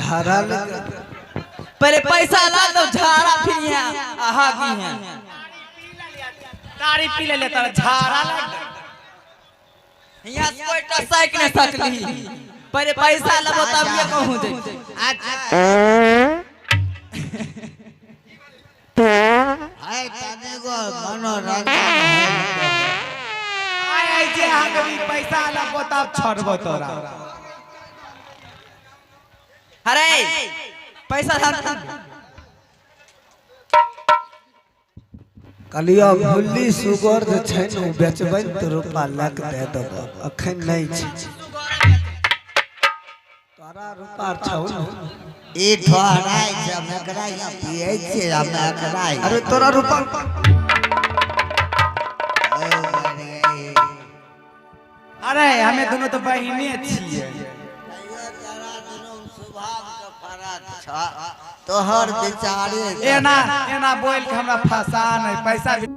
झाड़ा लेके। पहले पैसा ला दो झाड़ा फिर यहाँ आहा की है। तारी पी ले तारा झाड़ा लग। यहाँ से कोई टसाइक नहीं सकली। पहले पैसा लबो तब ये कहूँ दे। अच्छा हाय तने गो मनोरंजन। आय आय जे आदमी पैसा लबो तब छोड़बो तोरा। अरे पैसा धर। कहलियो भुल्ली सुगर जे छै ने ओ बेचबै ने तऽ रुपा लए कऽ दए देबौ, अखन नहि छै। तोरा रुपा छौ ने? ई ठहराइ छै, हम एकरा यहाँ पियै छियै, हम एकरा। अरे तोरा रुपा। अरे हमें दोनों तो बहिने छियै। तोहर विचारे एना एना बोल के हमरा फंसा नहीं पैसा भी।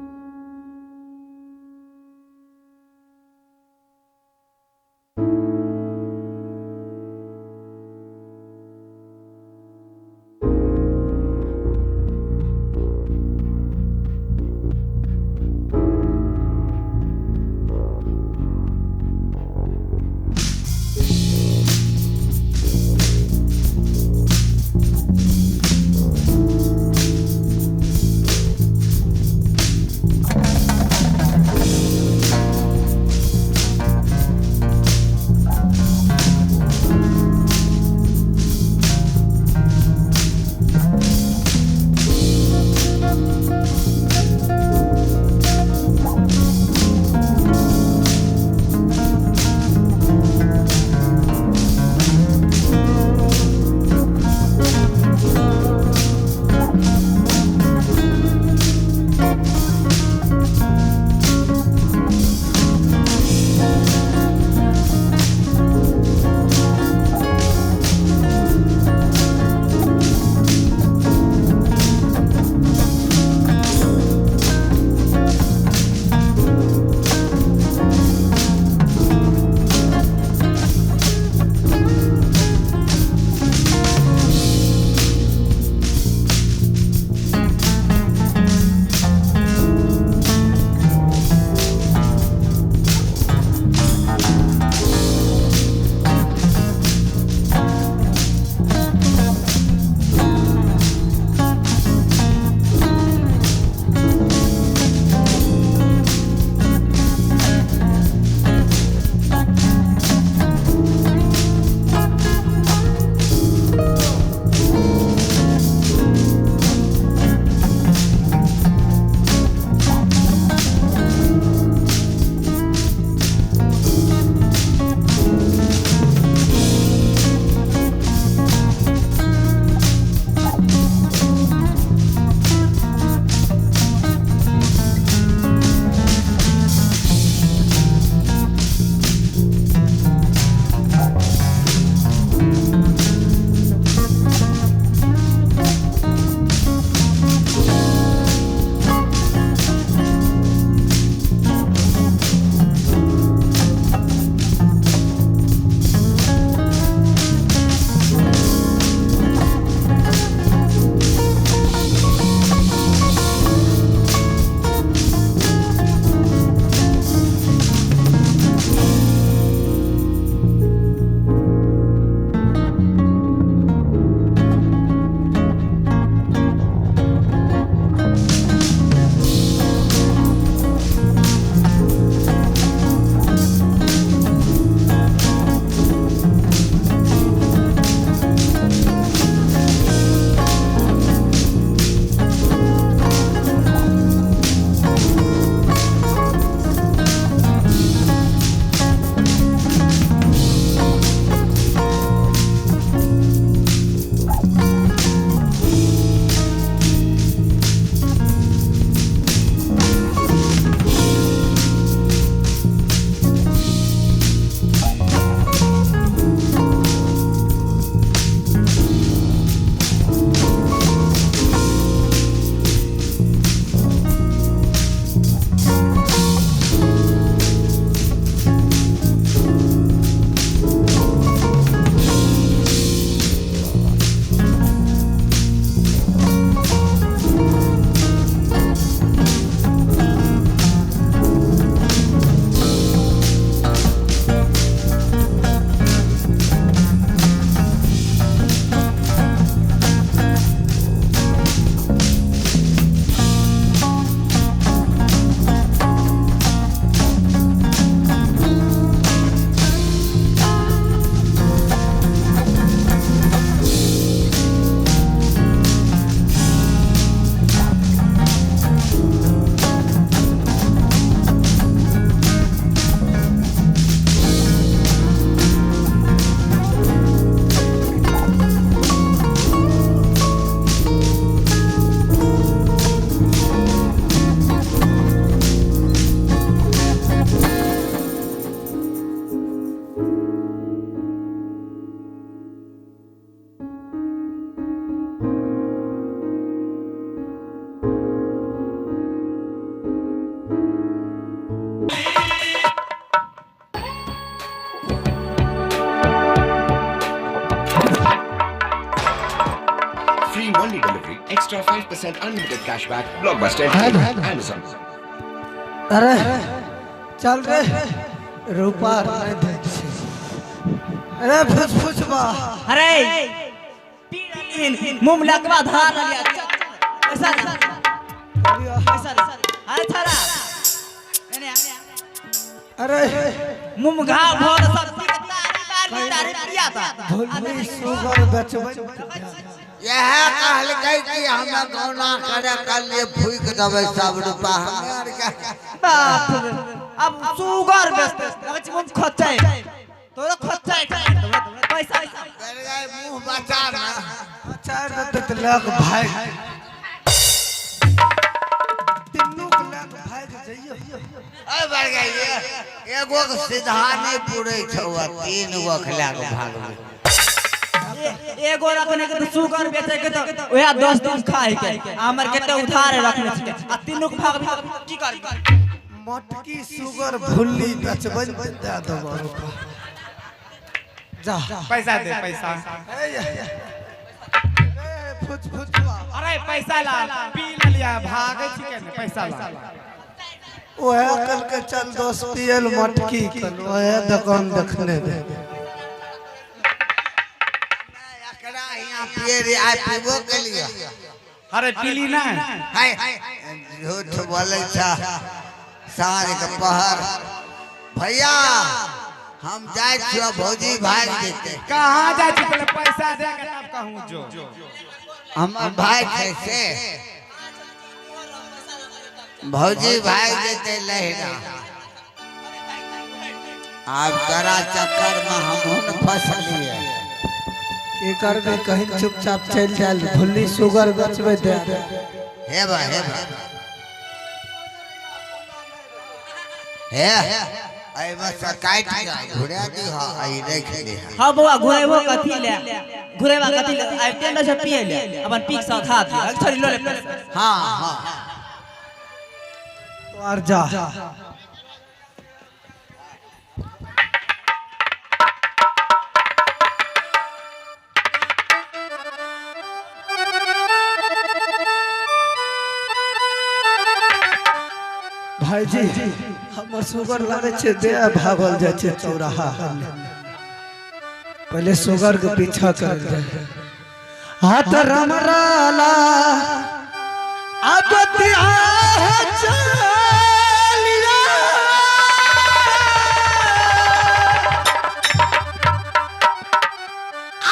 free delivery, extra 5% unlimited cashback, Blockbuster Entertainment, Amazon. अरे चल रे रूपा नहीं दै छै। अरे फुस बा। अरे पी रहलिन मुंह में लकवा धरा रहलिया। चल, पैसा दे, पैसा दे। अरे छड़ा एने आ। अरे मुंह में घाव भर सब पी के तारी बारी तारी पिया था। भुल्ली सुगर बेचबै। इएह कहलकै कि हमे गौना करे के लिए फूकि देबै सब रुपा हमे आर के। बाप रे, अब सुगर बेचते लगै छै मुंह खच्चै, तोरो खच्चै पैसा। मुंह बचा ना। चार देते तऽ लऽ कऽ भागि तीनू के लऽ कऽ भागि जइयो। अरे बढ़ गई, एगो के सीधा नहीं पूरे छौ, तीन गो के लए के भागबै। एगो रखने के तो सुगर बेचे के तो वह 10 दिन खाए के हमर कते उधार रखने छिके आ तीनू के भाग की करी? मोटकी सुगर भुल्ली बेचबै तऽ दए देबऽ रुपा। जा। पैसा दे पैसा। ए फुस फुसबा। अरे पैसा ला, पी लिया भागे छी के ने, पैसा ला। ओहे कल के चल दोस्त पियल मटकी कल ओहे दुकान देखने दे। एकरा यहाँ पिए रे, आइ पीबो के लिए। अरे पीली ना। हाय झूठ बोलै छ साँझ के पहर। भैया हम जाइ छियो, भौजी भागि जेतै। कहाँ जाइ छी? पहले पैसा दे के तब कहूँ जो। हमर भाई छै से भौजी भागि जेतै लहिरा। आब तोरा चक्कर में हमहूँ ने फसलियै। की करबै, कहीं चुपचाप चलि जायल। भुल्ली सुगर बेचबै दे दे। हे बा हे बा हे, एहिमे से काटि के घुरा दिह आ ई राखि लिह। हाँ बौआ, घुरेबो कथी ले, घुरेबा कथी ले? आबिते ने छै पिए ले, अपन पीक सँ खा दियौ छोड़ी लो ले पैसा। हाँ हाँ तो आर जा। भाईजी हमर सुगर लगै छै देह भागल जाइ छै चौराहा। पहले सुगर के पीछा करल जाय। हाथ रमराला अब चलिया आ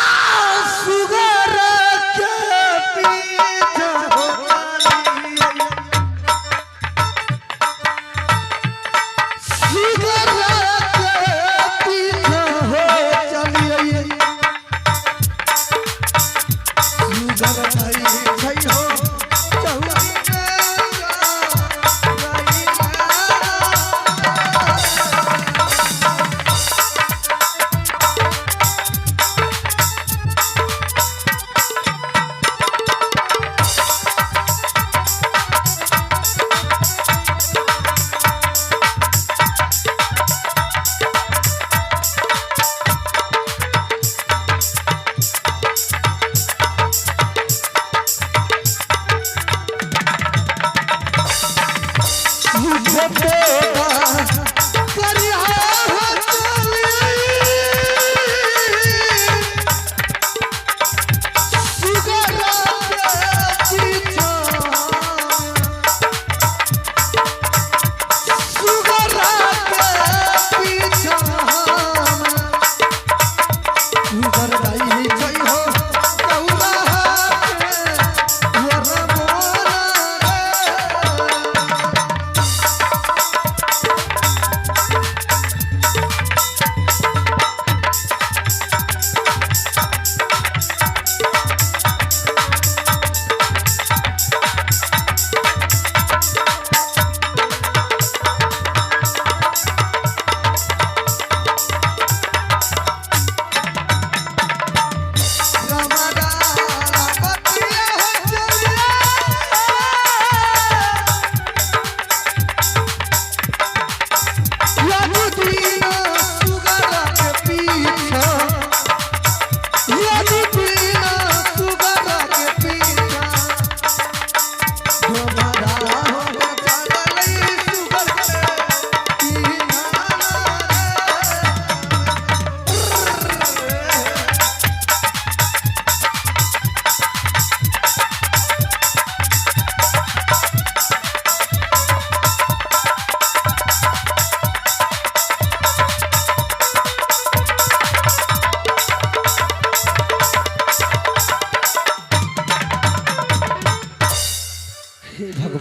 सुगर के पीछा हो चलिया। सुगर के पीछा हो चलिया। सुगर भई छै हो चौरी में।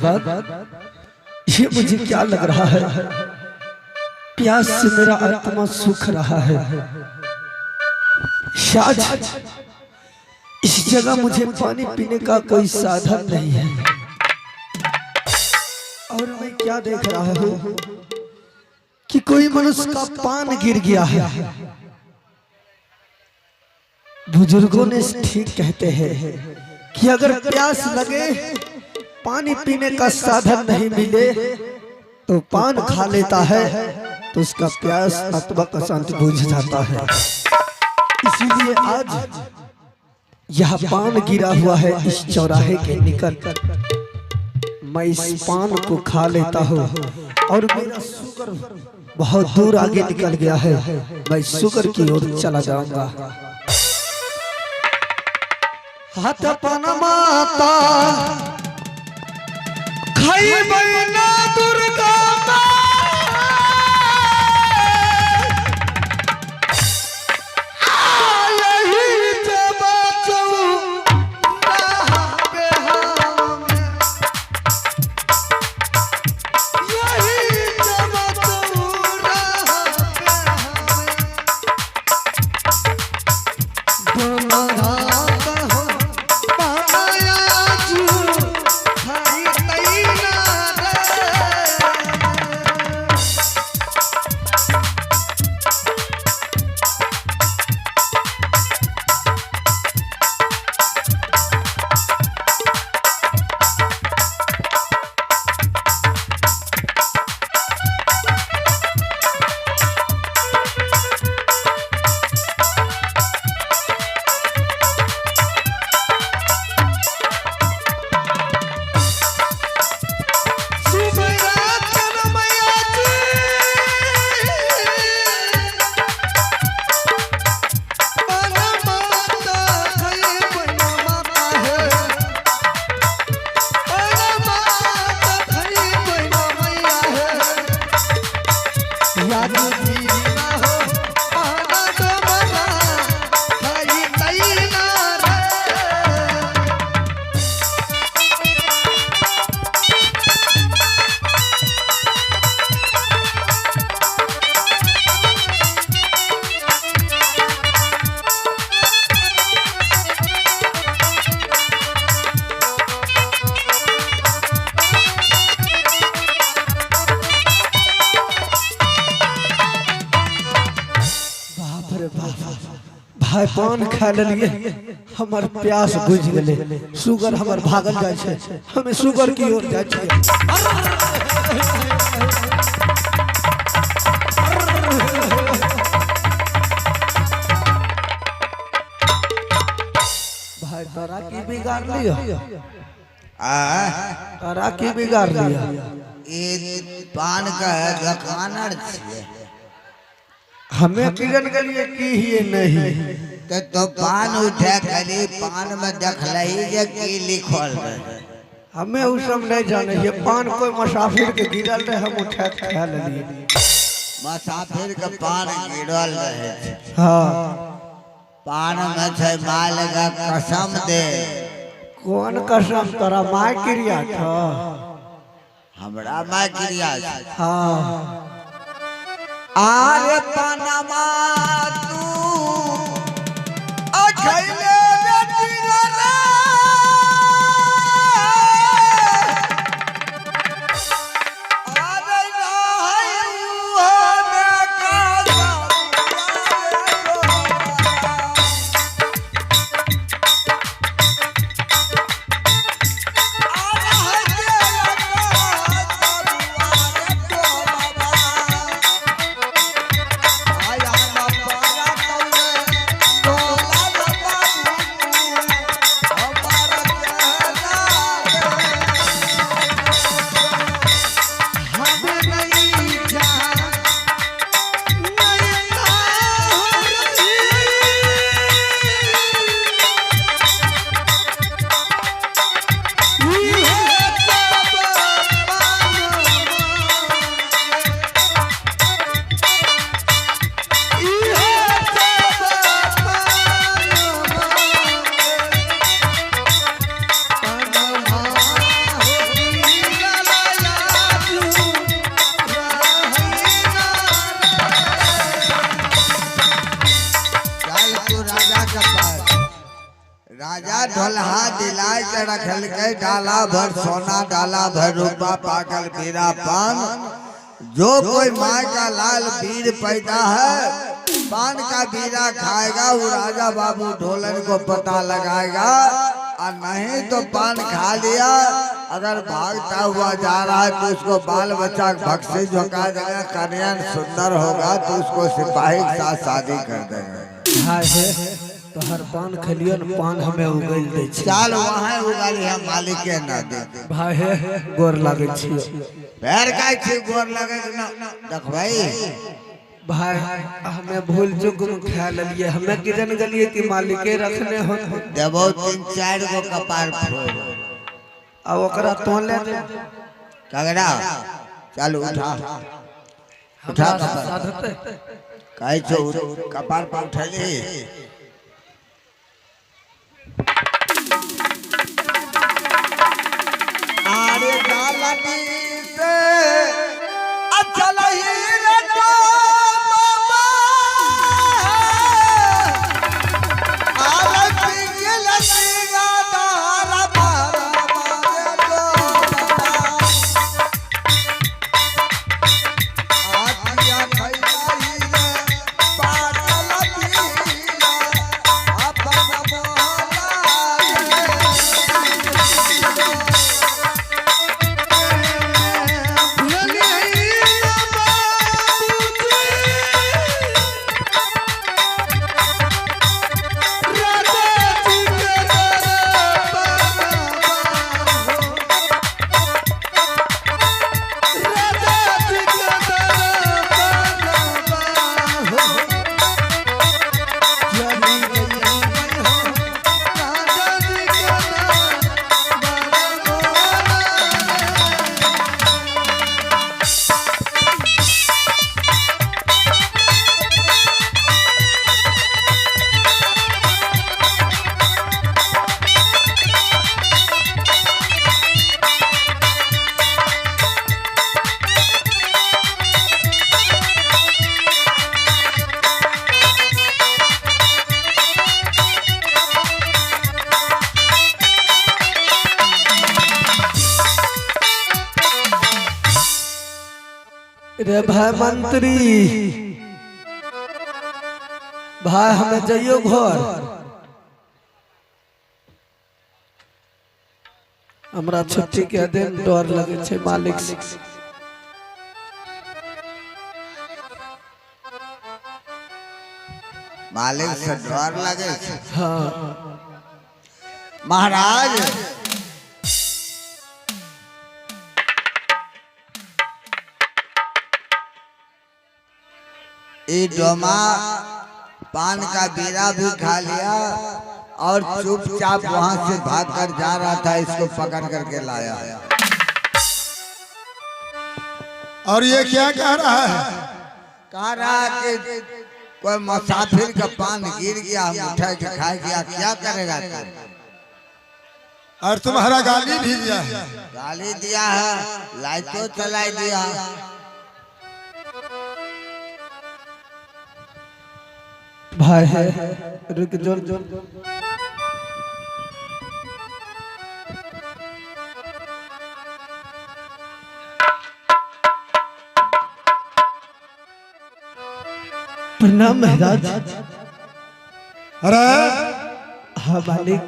बाद ये मुझे क्या लग रहा है, प्यास से मेरा आत्मा सूख रहा है। शायद इस जगह मुझे पानी पीने का कोई साधन नहीं है। और मैं क्या देख रहा हूं कि कोई मनुष्य का पान गिर गया है। बुजुर्गों ने ठीक कहते हैं कि अगर प्यास लगे, पानी पीने का साधन नहीं मिले तो पान खा लेता है तो उसका प्यास आत्मा का शांत बुझ जाता है। इसीलिए आज यह पान गिरा हुआ है इस चौराहे के निकट। मैं इस पान को खा लेता हूँ और मेरा शुगर बहुत दूर आगे निकल गया है। मैं शुगर की ओर चला जाऊंगा। हाथ पान माता खाई बना दुर्गा बाप रे बाप, भाई पान खा लेलिए, हमर प्यास बुझ गेलै, शुगर हमर भागल जाइ छै, हमें शुगर की ओर जाइ छै। भाई तोरा की बिगाड़ लियो? आ तोरा की बिगाड़ लियो? ई पान के दोकानर छियै। हमें किरण गेलिए की ही नहीं। तो पान उठा खाली पान में देखलही जे की लिखल रहे। हमें उ सब नहीं जाने ये पान कोई मुसाफिर के गिरल रहे, हम उठा के खा लेलिए। मुसाफिर के पान गिरल रहे छै। हाँ पान में छै माल का कसम दे। कौन कसम? तोरा माय क्रिया छ? हमरा माय क्रिया छै। हाँ आरे पनमा तू अखैले बेटी रे, आरे रहै उहने का राजा ढोलहा दिलाय के रखलकै डाला भर सोना, डाला भर रूपा, पाकल बीरा पान। जो कोई माँ का लाल वीर पैदा है, पान का बीरा खाएगा, वो राजा बाबू ढोलन को पता लगाएगा। और नहीं तो पान खा लिया, अगर भागता हुआ जा रहा है तो उसको बाल बच्चा भक्सी झुका देगा, कन्या सुंदर होगा तो उसको सिपाही के साथ शादी कर देंगे। भाई हे, तोहर पान खेलियो ने, पान हमें उगल दै छै। चाल वहाँ उगाली हम मालिक के ना दे। भाई हे, गोर लागै छियो। पैर का छी गोर लगे कि ना देखबै। भाई, हमें भूल चूक में खा लेलिए, हमें किजन गेलिए कि मालिके रखने हो। देबो तीन चार गो कपार फोड़। आ ओकरा तो ले दे। कगड़ा चल उठा उठा कपार। साधते। कहै छौ कपार पर उठैली। आरे दालनी से अचल ही रे बाबा, आरे पिंगल सिंगा दारा बारा बारे दो बाबा। आतिया खैला ही रे पागल पीला अपन मोहला। रे भाई मंत्री भाई, हमें जाइयो घर, हमरा छुट्टी के दिन डर लगे छै मालिक से। मालिक से डर लगे छै। हाँ। महाराज, ई डोमा पान का बीरा भी खा लिया और चुपचाप वहां से भाग कर जा रहा था, इसको पकड़ करके लाया। और ये क्या कह रहा है? कह रहा है कि कोई मुसाफिर का पान गिर गया, हम उठा के खा गया, क्या करेगा तू? और तुम्हारा गाली भी दिया है। गाली दिया है, लाइटो चलाई दिया। भाई है, रुक जो। प्रणाम महाराज। अरे हाँ मालिक।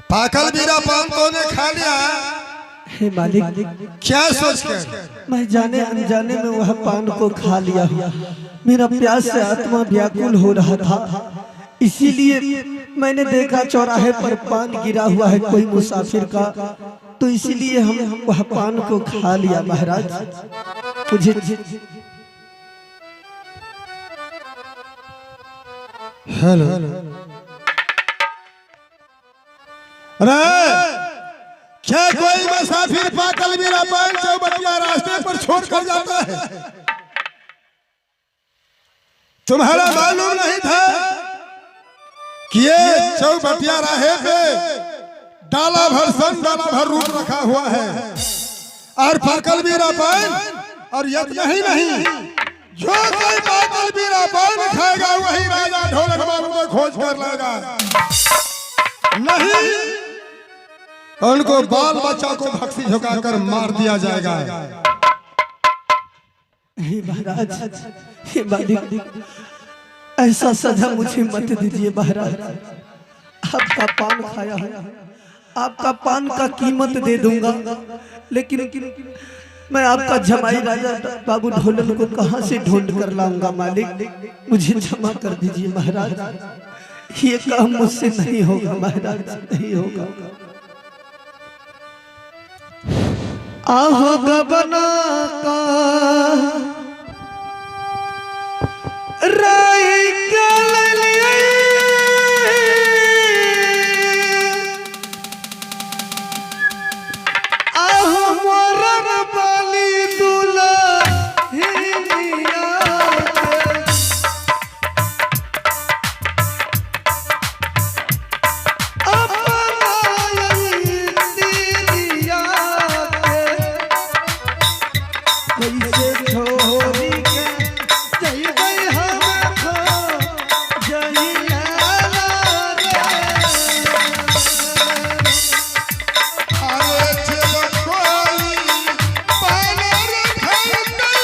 पाकल बीरा पान तो ने खा लिया। हे मालिक, क्या सोच कर? मैं जाने अनजाने में वह पान को खा लिया। मेरा प्यास से आत्मा व्याकुल हो रहा था, इसीलिए मैंने देखा चौराहे पर पान गिरा हुआ है कोई मुसाफिर का, तो इसीलिए हम वह पान को खा लिया। महाराज मुझे हेलो। अरे क्या कोई मुसाफिर पाकल बीरा पान चौबटिया रास्ते पर छोड़ कर जाता है? तुम्हारा मालूम नहीं था कि ये चौबटिया राहे पे डाला भर सन डाला भर रूप रखा हुआ है और पाकल बीरा पान, और यत नहीं नहीं जो कोई बादल बीरा पान खाएगा वही राजा ढोलन बाबू को खोज कर लाएगा, नहीं उनको बाल बच्चा को भक्सी झुकाकर मार दिया जाएगा। हे महाराज, हे मालिक, ऐसा सजा मुझे मत दीजिए महाराज। आपका पान खाया है, आपका पान का कीमत दे दूंगा, लेकिन मैं आपका जमाई राजा बाबू ढोलन को कहां से ढूंढ कर लाऊंगा मालिक? मुझे क्षमा कर दीजिए महाराज, ये काम मुझसे नहीं होगा महाराज, नहीं होगा। आहो गबना का राई कललिए, आहो मोरन बाली दुल्हनिया के। अपना दिलिया के कैसे छोड़ी के जइबै हम खो जइया रे। अरे जब कोई पान रखतई,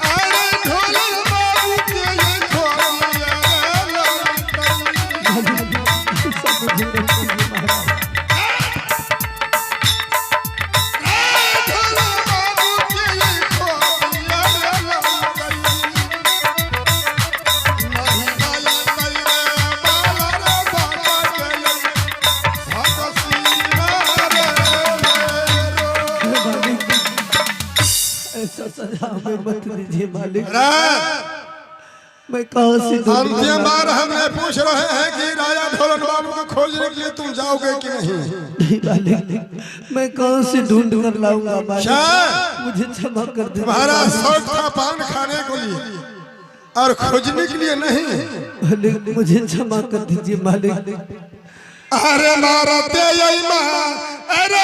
अरे ढोलन बाबू के ये खोजिया लौटई। ढोलन बाबू के ये खोजिया लौटई। नहीं आयतई रे बाला रे बाबा के ये भक्सीना रे मेरो। ऐसा सजा हमें मत दीजिए मालिक, रे मैं कहाँ से ढूंढूंगा? अंतिम बार हमने पूछ रहे हैं कि राजा ढोलन बाबू को खोजने के लिए तुम जाओगे कि नहीं? नहीं मालिक, मैं कहाँ से ढूंढ कर लाऊंगा मालिक? क्या मुझे क्षमा कर दीजिए तुम्हारा शौक था पान खाने को लिए और खोजने के लिए नहीं? मालिक, मुझे क्षमा कर दीजिए मालिक। अरे मारते यही माँ, अरे